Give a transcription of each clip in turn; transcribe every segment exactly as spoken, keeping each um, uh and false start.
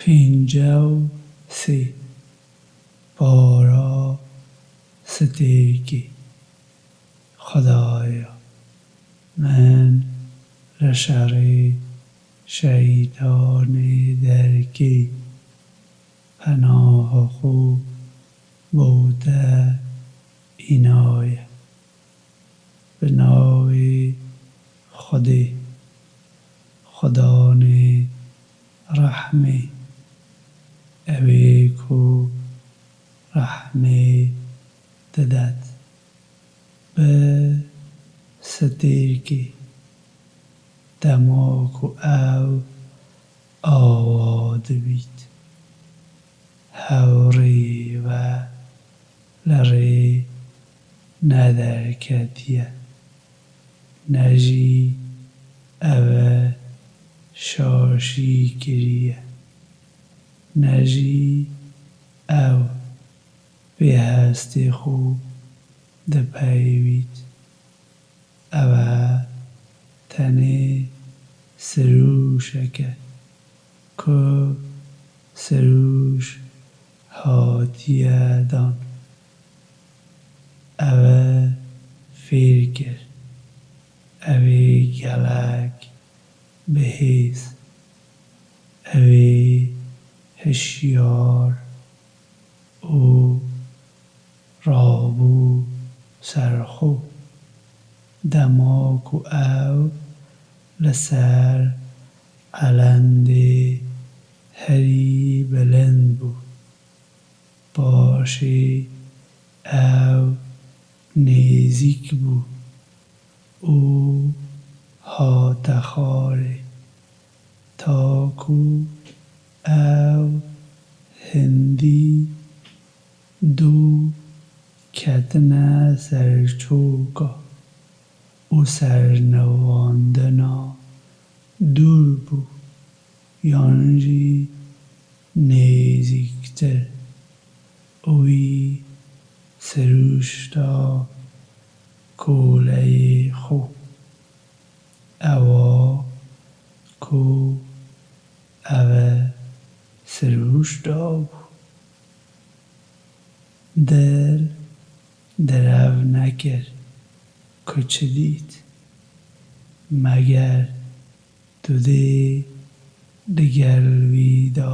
Pêncî û sê. Para stêrkê. Xwedaya min, li şerê şeytanê derkê, penaha xwe bo te înaye. Bi navê Xwedê, Xudanê rehmê, ew ê ku rehmê didet. Bi stêrkê, dema ku ew ava dibît, hew rê ve li rê nederketiye, ne jî ew e şaşî kiriye, ne jî ew pê hestê xwe dipeyivît. Ew e tenê sirûşek e ku sirûş hatiye dan. Ew e fêr kir. Ew ê gelek bihêz. Ew ê hişyar û rabû ser xwe. Dema ku ew li ser elendê herî bilind bû, paşê ew nêzîk bû û hate xwarê, ta ku ew hindî dû ketine ser çoka û sernewandina dûr bû, yan jî nêzîktir, û wî sirûşta koleyê xwe. Ewa ku ew e sirûşta bû. Dil derev nekir ku çi dît. Meger tu dê digel wî de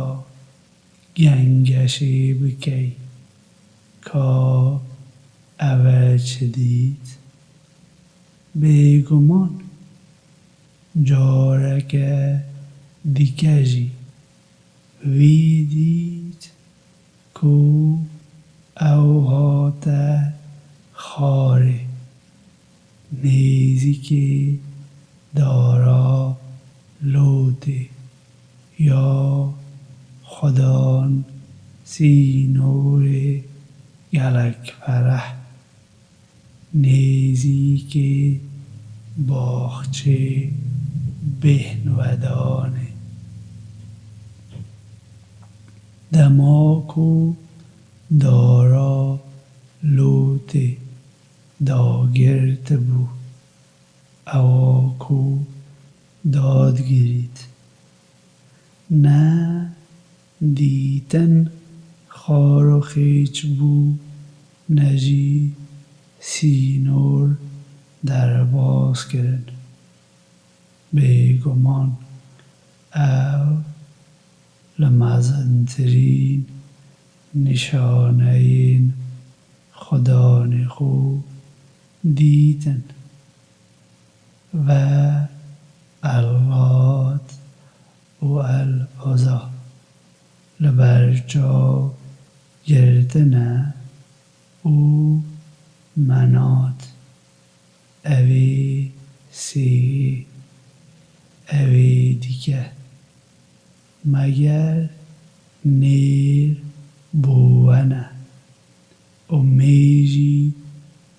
gengeşê bikey ka ew e çi dît? Bêguman careke dike jî wî dît ku ew hate xwarê, nêzîkê dara Lotê ya Xudan Sînorê gelek fereh, nêzîkê baxçê bêhnvedanê. Dema ku dara Lotê dagirtibû, ewa ku dadigirît, ne dîtin xar û xêç bû, ne jî sînor derbas kirin. Bêguman ew li mezintirîn nîşaneyên xudanê xwe dîtin. Ve Ellat û El-Uzza li ber çav girtine û Menat, ew ê sê, ew ê dike. Meger nêr bo we ne û mê jî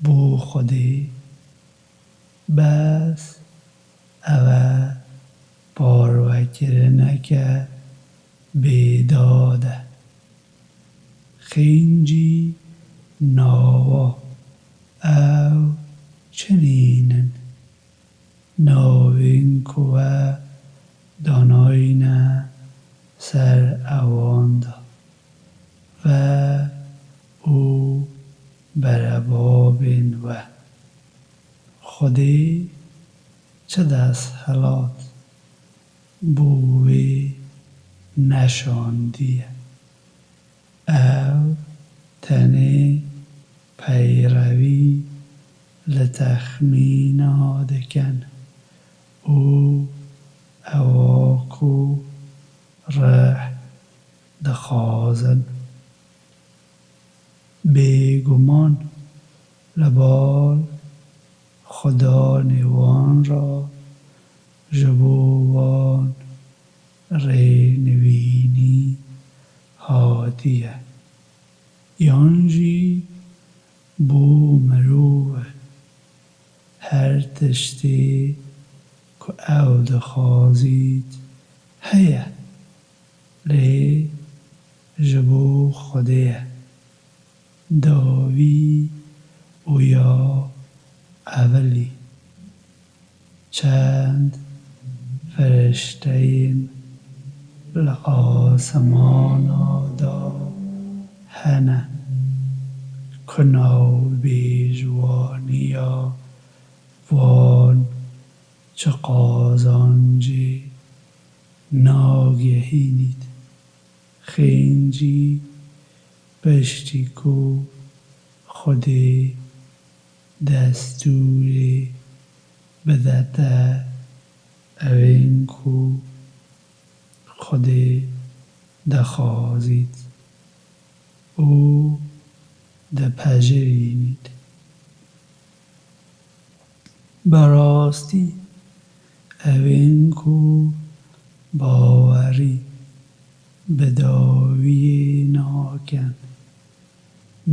bo Xwedê? Bes ev e parvekirineke bêdad e. Xêncî nawa ew çi nînin? Navên ku we danayne ter ewan de. Ve û berebabên we. Xwedê çi desthilat bo wê neşandiye? Ew tenê peyrevî li texmîna dikin û ewa ku rih dixwazin. Bêguman li bal xudanê wan re ji bo wan rênivînî hatiye, yan jî bo mirov e. Her tiştê ku ew dixwazît heye, lê ji bo Xwedê ye. Dawî û ya evilî. Çend firişteyên li asimana de hene ku navbêjwaniya wan çi qazancê nagehînît. Xêncî piştî ku Xwedê destûrê bidete evên ku Xwedê dixwazît û dipejirînît. Bi rastî evên ku bawerî bi dawiyê nakin,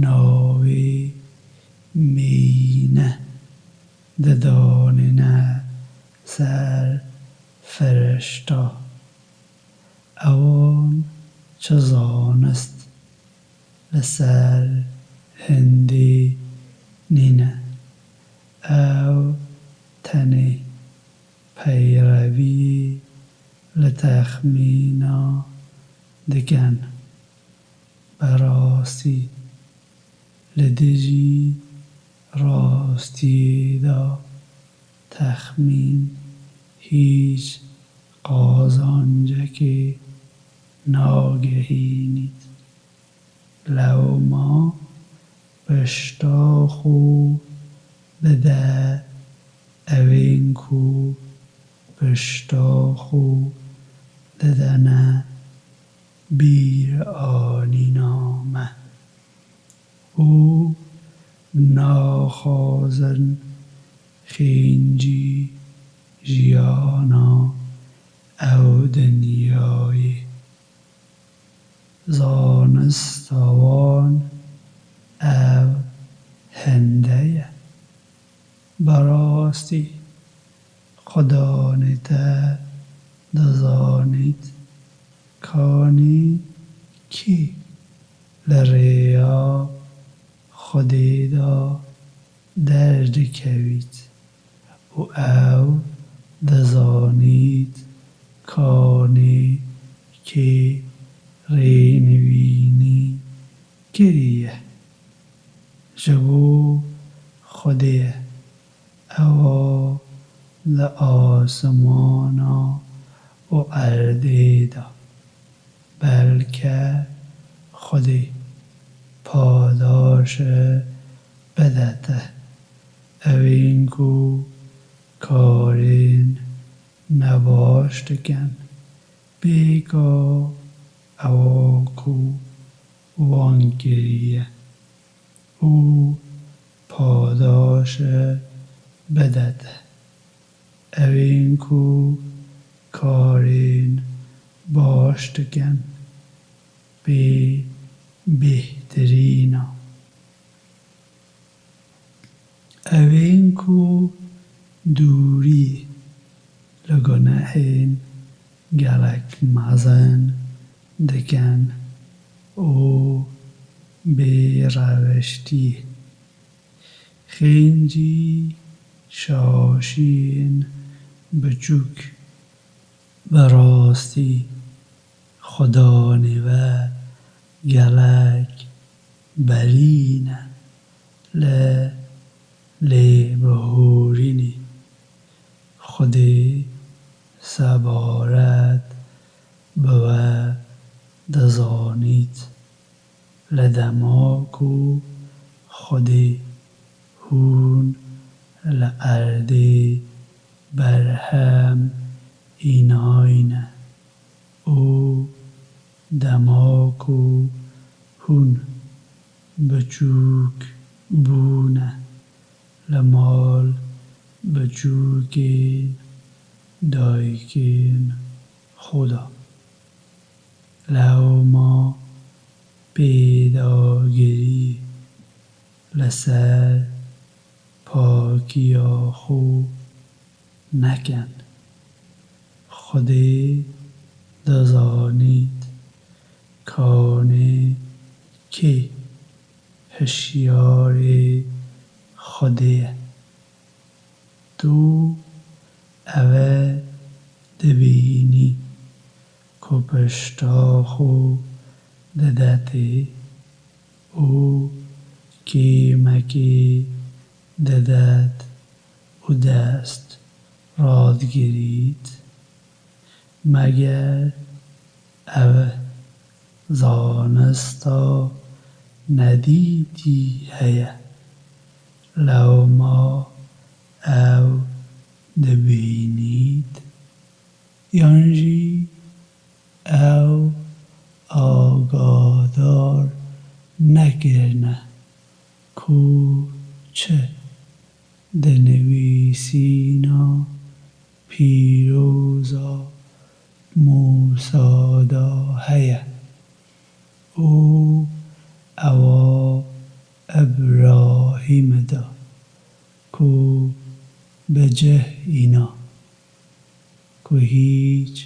navê mîne didanîne ser firişta. Ewan çi zanist li ser hindê nîne. Ew tenê peyreviyê li texmîna dikin. Bi rastî li dijî rastiyê de texmîn hîç qazancekê nagehînît. Lewma pişta xwe bide evên ku pişta xwe didene bîranîna me û naxwazin xêncî jiyana ew dinyayê. Zanista wan ev hinde ye. Bi rastî xudanê te dizanît kanî kî li rêya Xwedê de derdikevît û ew dizanît kanî kê rênivînî kiriye. Ji bo Xwedê ye, ewa li asimana û erdê de. Belke Xwedê padaşê bide te evên ku karên nebaş dikin, bêka ewa ku wan kiriye û padaşê bide te evên ku karên baş dikin bê bêhtirîna. Evên ku dûrî li gunehên gelek mezin dikin û bêrewiştiyê, xêncî şaşiyên biçûk. Bi rastî, Xudanê we gelek berî ne li lêbihûrînê. Xwedê sebaret bi we dizanît. Li dema ku Xwedê hûn li erdê berhem înayne û dema ku hûn biçûk bûne li mal biçûkên dayikên xwe de. Lewma pêdagiriyê li ser pakiya xwe nekin. Xwedê dizanît kanê kê hişyarê Xwedê ye. Tu ev e dibînî ku pişta xwe didetê û kêmekê didet û dest radigirît. Meger ev zanista nedîtî heye? Lewma ew dibînît, yan jî ew agahdar nekirine ku çi di nivîsîna pîroza Mûsa de heye û ewa Îbrahîmê de ku bi cih îna, ku hîç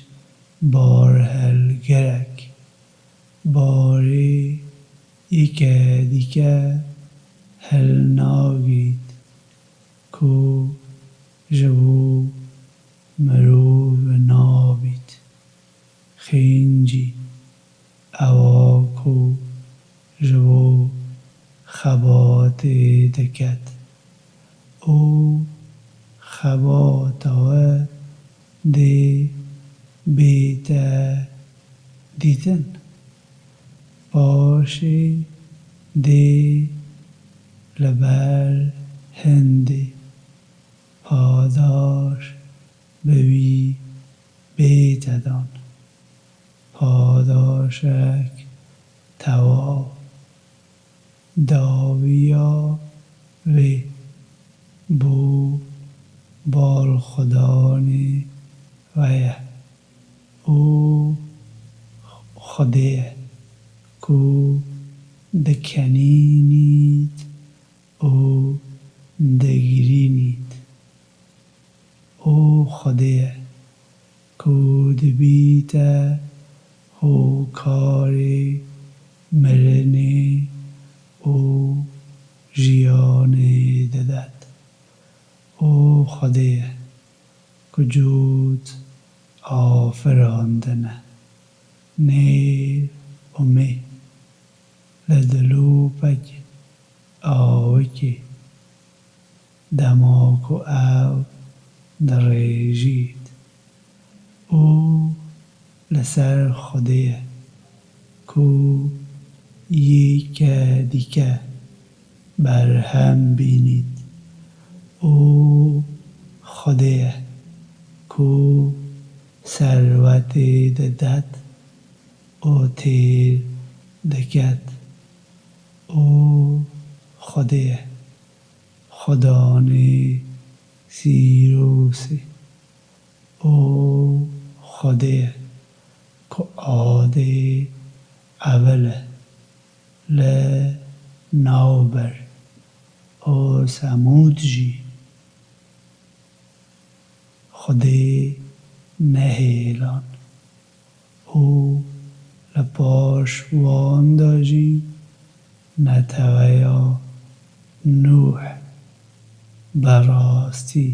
barhelgerek barê yeke dîke hilnagît ku ji bo mirov nabît. Xêncî ewa ku ji bo xebatê diket û xebata we dê bête dîtin. Paşê dê li ber hindê padaş bi wî bête dan. Padaşek tewa dawiya wê bo balxwedanê we ye û Xwedê ye ku dikenînît û digirînît. Û Xwedê ye ku dibîte hokarê mirinê û jiyanê didet. Û Xwedê ye ku cot afirandine, nêr û mê, li dilopek awikê, dema ku ew dirêjît û li ser Xwedê ye ku yeke dîke berhem bînît û Xwedê ye ku serwetê didet û têr diket û Xwedê ye Xudanê Sîrosê û Xwedê ye ku Adê evil e li navber û Semûd jî. Xwedê nehêlan û li paş wan de jî neteweya Nûh. Bi rastî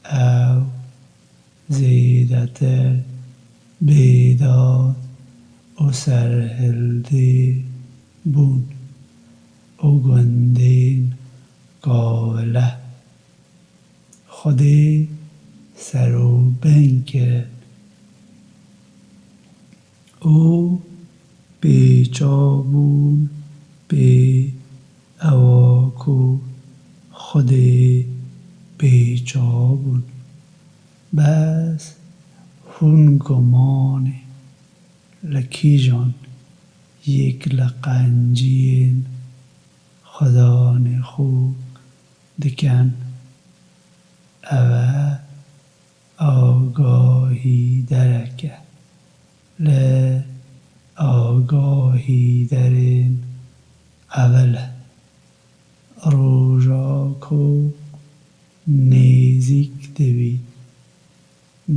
ew zêdetir bêdad û serhildê bûn û gundên Kavile. Xwedê serûbin kirin û pêça bûn pê ewa ku Xwedê pêça bûn. Bes hûn gumanê li kîjan yek li qenciyên xwedanê xwe dikin? Ev e agahîderek e li agahîderên evil e. Roja ku nêzîk dibî,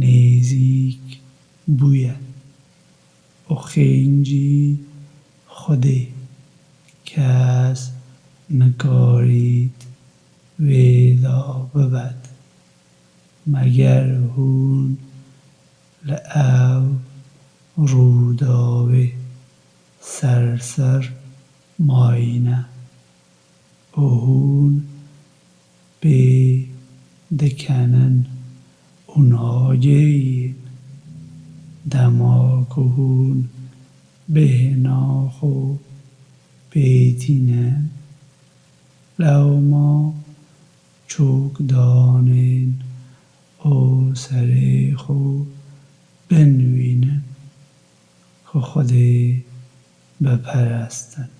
nêzîk bûye û xêncî Xwedê kes nikarît vêda bibet. Meger hûn li ew rûdawê serser mayîne û hûn pê dikenin û nagihîn. Dema ku hûn bêhna xwe pê tînin, lewma çûk danên û serê xwe binivînin ku Xwedê biperestin.